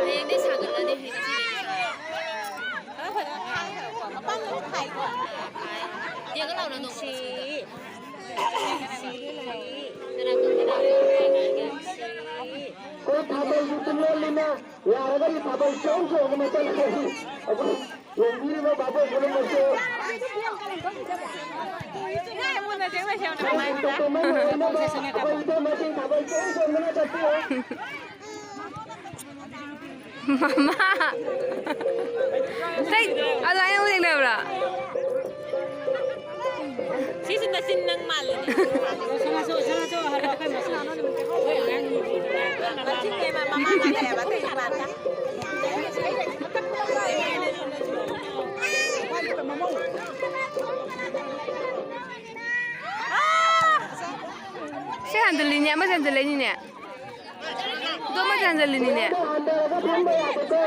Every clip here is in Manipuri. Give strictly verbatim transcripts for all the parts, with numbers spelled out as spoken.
ꯍꯌꯦꯡꯗꯩ ꯁꯥꯒꯠꯂꯅꯤ꯫ ꯉꯁꯤꯗꯩꯗꯤ ꯁꯥꯔꯦ꯫ ꯌꯦꯡꯉ ꯂꯥꯎꯅ ꯅꯣꯡꯃ꯫ ꯀꯅꯥ ꯀꯅꯥ? ꯑꯩꯈꯣꯏ ꯊꯥꯕꯜꯁꯨ ꯇꯨꯝꯍꯜꯂꯤꯅ ꯌꯥꯔꯒꯗꯤ ꯊꯥꯕꯜ ꯆꯣꯡ ꯆꯣꯡꯗꯅ ꯆꯠꯈ꯭ꯔꯁꯤ꯫ ꯑꯩꯈꯣꯏ ꯌꯦꯡꯕꯤꯔꯤꯕ ꯚꯥꯕꯣꯛ ꯄꯨꯝꯅꯃꯛꯁꯨ ꯑꯩꯈꯣꯏ ꯏꯇꯩꯃꯁꯤꯡ ꯊꯥꯕꯜ ꯆꯣꯡ ꯆꯣꯡꯗꯅ ꯆꯠꯄꯤꯌꯨ꯫ ꯃꯃꯥ! ꯀꯩ, ꯑꯗꯨꯃꯥꯏꯅ ꯑꯃꯨꯛ ꯌꯦꯡꯅꯕ꯭ꯔꯥ? ꯁꯤꯁꯨ ꯅꯆꯤꯟ ꯅꯪ ꯃꯥꯜꯂꯦ꯫ ꯃꯆꯤꯟꯅꯦꯕ, ꯃꯃꯥ ꯃꯥꯜꯂꯦꯕ, ꯑꯇꯩꯗꯤ ꯃꯥꯟꯗꯦ꯫ ꯁꯤ ꯍꯟꯖꯤꯜꯂꯤꯅꯦ, ꯑꯃꯁꯦ ꯍꯟꯖꯤꯜꯂꯛꯏꯅꯤꯅꯦ꯫ ꯑꯗꯣ ꯑꯃꯁꯦ ꯍꯟꯖꯤꯜꯂꯤꯅꯤꯅꯦ꯫ ꯍꯟꯊꯔꯒ ꯐꯝꯕ ꯌꯥꯗꯦꯀꯣ꯫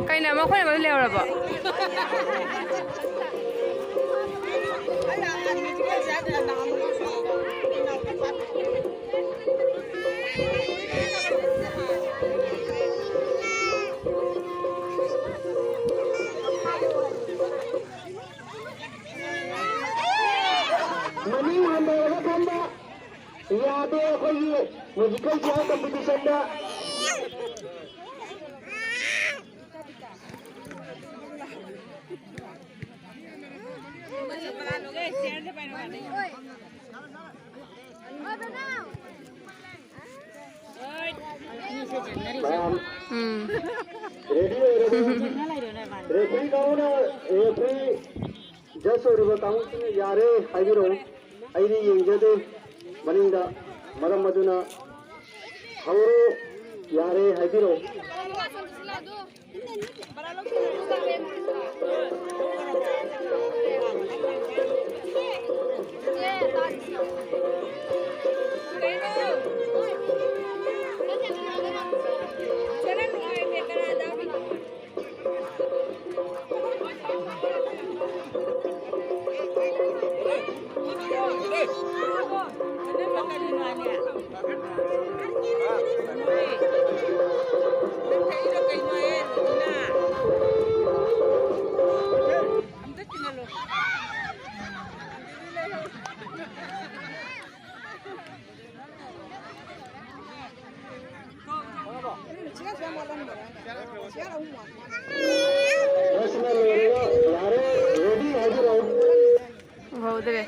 ꯀꯩꯅꯣ, ꯃꯈꯣꯏ ꯑꯃ ꯂꯩꯍꯧꯔꯕꯣ? ꯃꯅꯤꯡ ꯍꯟꯊꯔꯒ ꯐꯝꯕ ꯌꯥꯗꯦ ꯑꯩꯈꯣꯏꯒꯤ ꯃ꯭ꯌꯨꯖꯤꯀꯦꯜ ꯆꯤꯌꯔ ꯀꯝꯄꯤꯇꯤꯁꯟꯗ꯫ ꯃꯌꯥꯝ ꯎꯝ꯫ ꯔꯦꯗꯤ ꯑꯣꯏꯔꯕ? ꯔꯦꯐ꯭ꯔꯤ ꯀꯥꯡꯕꯨꯅ, ꯔꯦꯐ꯭ꯔꯤ ꯖꯁ ꯑꯣꯏꯔꯤꯕ ꯀꯥꯡꯕꯨꯁꯤꯡꯅ ꯌꯥꯔꯦ ꯍꯥꯏꯕꯤꯔꯛꯎ꯫ ꯑꯩꯗꯤ ꯌꯦꯡꯖꯗꯦ ꯃꯅꯤꯡꯗ꯫ ꯃꯔꯝ ꯑꯗꯨꯅ ꯍꯧꯔꯣ꯫ ꯌꯥꯔꯦ, ꯍꯥꯏꯕꯤꯔꯛꯑꯣ꯫ ꯎꯍꯧꯗ꯭ꯔꯦ꯫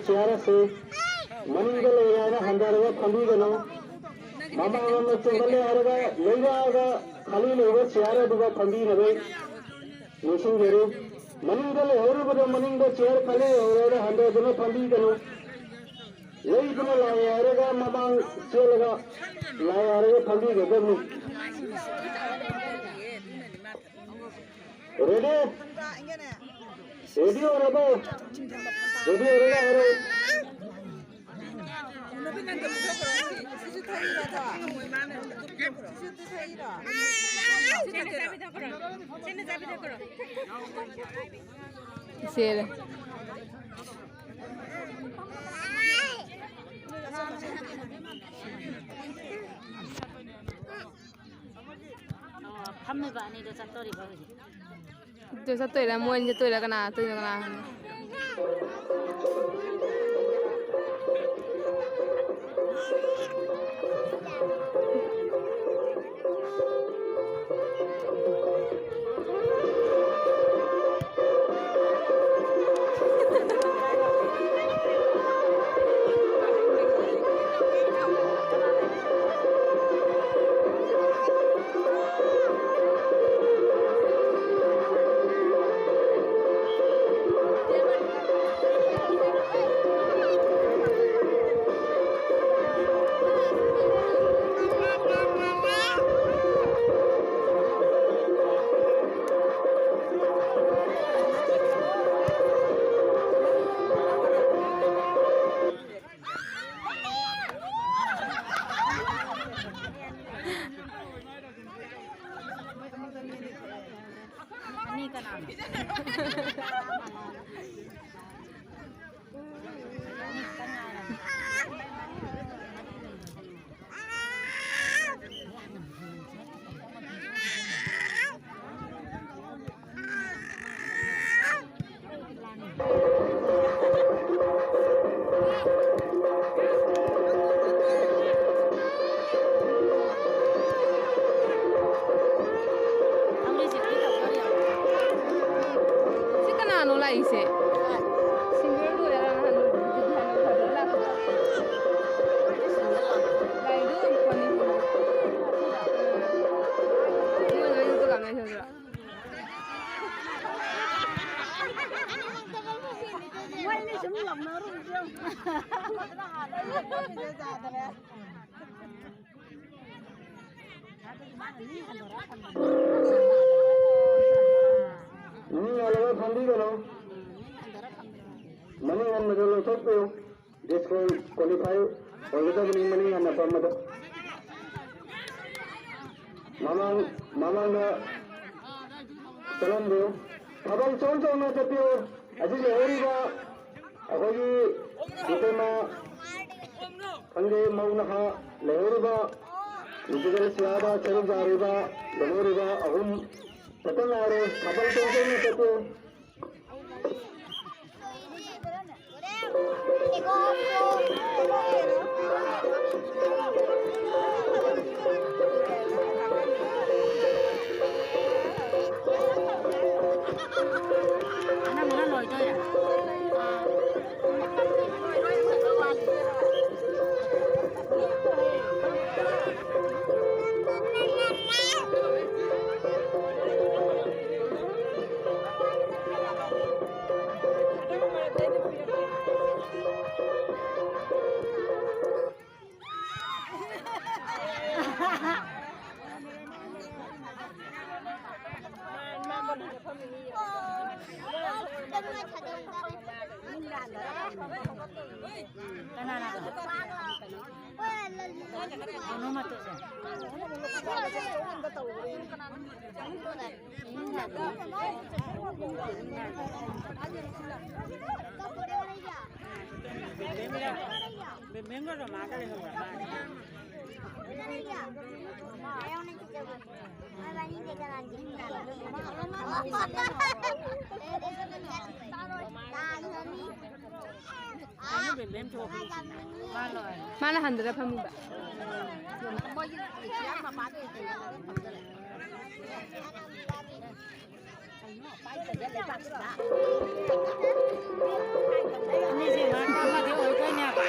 ꯆꯤꯌꯥꯔ ꯑꯁꯤ ꯃꯅꯤꯡꯗ ꯂꯩꯔꯦ ꯍꯥꯏꯅ ꯍꯟꯊꯔꯒ ꯐꯝꯕꯤꯒꯅꯨ꯫ ꯃꯃꯥꯡꯂꯣꯝꯗ ꯆꯦꯟꯈꯠꯂꯦ ꯍꯥꯏꯔꯒ ꯂꯩꯔꯛꯑꯒ ꯈꯥꯂꯤ ꯂꯩꯕ ꯆꯤꯌꯥꯔ ꯑꯗꯨꯒ ꯐꯝꯕꯤꯅꯕ ꯅꯤꯡꯁꯤꯡꯖꯔꯤ꯫ ꯃꯅꯤꯡꯗ ꯂꯩꯍꯧꯔꯤꯕꯗꯣ ꯃꯅꯤꯡꯗ ꯆꯤꯌꯥꯔ ꯈꯥꯂꯤ ꯂꯩꯍꯧꯔꯦ ꯍꯥꯏꯅ ꯍꯟꯊꯗꯨꯅ ꯐꯝꯕꯤꯒꯅꯨ꯫ ꯂꯩꯗꯨꯅ ꯂꯥꯛꯑꯦ ꯍꯥꯏꯔꯒ ꯃꯃꯥꯡ ꯆꯦꯜꯂꯒ ꯂꯥꯛꯑꯦ ꯍꯥꯏꯔꯒ ꯐꯝꯕꯤꯒꯗꯕꯅꯤ꯫ ꯔꯦꯗꯤ? ꯔꯦꯗꯤ ꯑꯣꯏꯔꯕꯣ? ꯔꯦꯗꯤ ꯑꯣꯏꯔꯒ ꯍꯥꯏꯔꯣ꯫ ꯏꯆꯦꯗ꯫ ꯑꯣ, ꯐꯝꯃꯤꯕ ꯑꯅꯤꯗꯣ ꯆꯠꯇꯣꯔꯤꯕ ꯍꯧꯖꯤꯛ꯫ ꯑꯗꯨ ꯆꯠꯇꯣꯏꯔꯥ? ꯃꯣꯏ ꯑꯅꯤ ꯆꯠꯇꯣꯏꯔꯥ? ꯀꯅꯥ ꯆꯠꯇꯣꯏꯅꯣ? ꯀꯅꯥ ꯈꯪꯅꯤ? ꯑꯅꯤ ꯀꯅꯥꯅꯣ? ꯁꯤ ꯀꯅꯥꯅꯣ ꯂꯥꯛꯏꯁꯦ? ꯁꯤꯡꯒꯔꯗꯣ ꯑꯣꯏꯔ ꯅꯍꯥꯟ ꯃꯤ ꯉꯥꯜꯂꯒ ꯐꯝꯕꯤꯒꯅꯨ꯫ ꯃꯅꯤꯡ ꯍꯟꯕꯗ ꯂꯧꯊꯣꯛꯄꯤꯌꯨ꯫ ꯗꯤꯁꯀ꯭ꯋꯥꯂꯤꯐꯥꯏ ꯑꯣꯏꯒꯗꯕꯅꯤ ꯃꯅꯤꯡ ꯍꯟꯅ ꯐꯝꯕꯗ꯫ ꯃꯃꯥꯡ, ꯃꯃꯥꯡꯗ ꯆꯠꯍꯟꯕꯤꯌꯨ꯫ ꯊꯥꯕꯜ ꯆꯣꯡ ꯆꯣꯡꯅ ꯆꯠꯄꯤꯌꯨ꯫ ꯑꯁꯤ ꯂꯩꯍꯧꯔꯤꯕ ꯑꯩꯈꯣꯏꯒꯤ ꯏꯇꯩꯃ ꯈꯪꯗꯦ, ꯃꯧ ꯅꯍꯥ ꯂꯩꯍꯧꯔꯤꯕ ꯃ꯭ꯌꯨꯖꯤꯀꯦꯜ ꯆꯤꯌꯥꯔꯗ ꯁꯔꯨꯛ ꯌꯥꯔꯤꯕ ꯂꯩꯍꯧꯔꯤꯕ ꯑꯍꯨꯝ ꯈꯛꯇ ꯉꯥꯏꯔꯦ꯫ ꯊꯥꯕꯜ ꯆꯣꯡ ꯆꯣꯡꯅ ꯆꯠꯄꯤꯌꯨ꯫ ꯀꯅꯥꯅ? ꯀꯩꯅꯣ ꯃꯇꯨꯁꯦ꯫ ꯕꯦꯝꯕꯦꯝꯒ ꯔꯣꯃꯥꯒ ꯂꯩꯍꯧꯔ ꯃꯥꯜꯂꯦ꯫ ꯃꯥꯅ ꯍꯟꯗ꯭ꯔ ꯐꯝꯃꯤꯕ꯫ ꯑꯅꯤꯁꯦ ꯃꯔꯛꯇ ꯑꯃꯗꯤ ꯑꯣꯏꯗꯣꯏꯅꯦꯕ꯫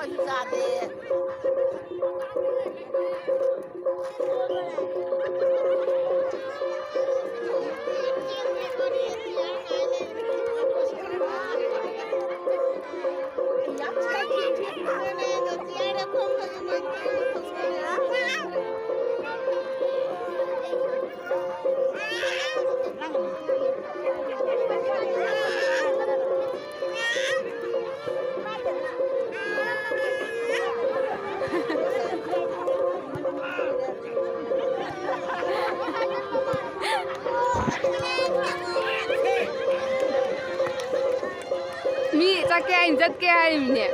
ꯆꯥꯗꯦ꯫ ꯃꯤ ꯆꯠꯀꯦ ꯍꯥꯏꯅ ꯆꯠꯀꯦ ꯍꯥꯏꯔꯤꯕꯅꯦ꯫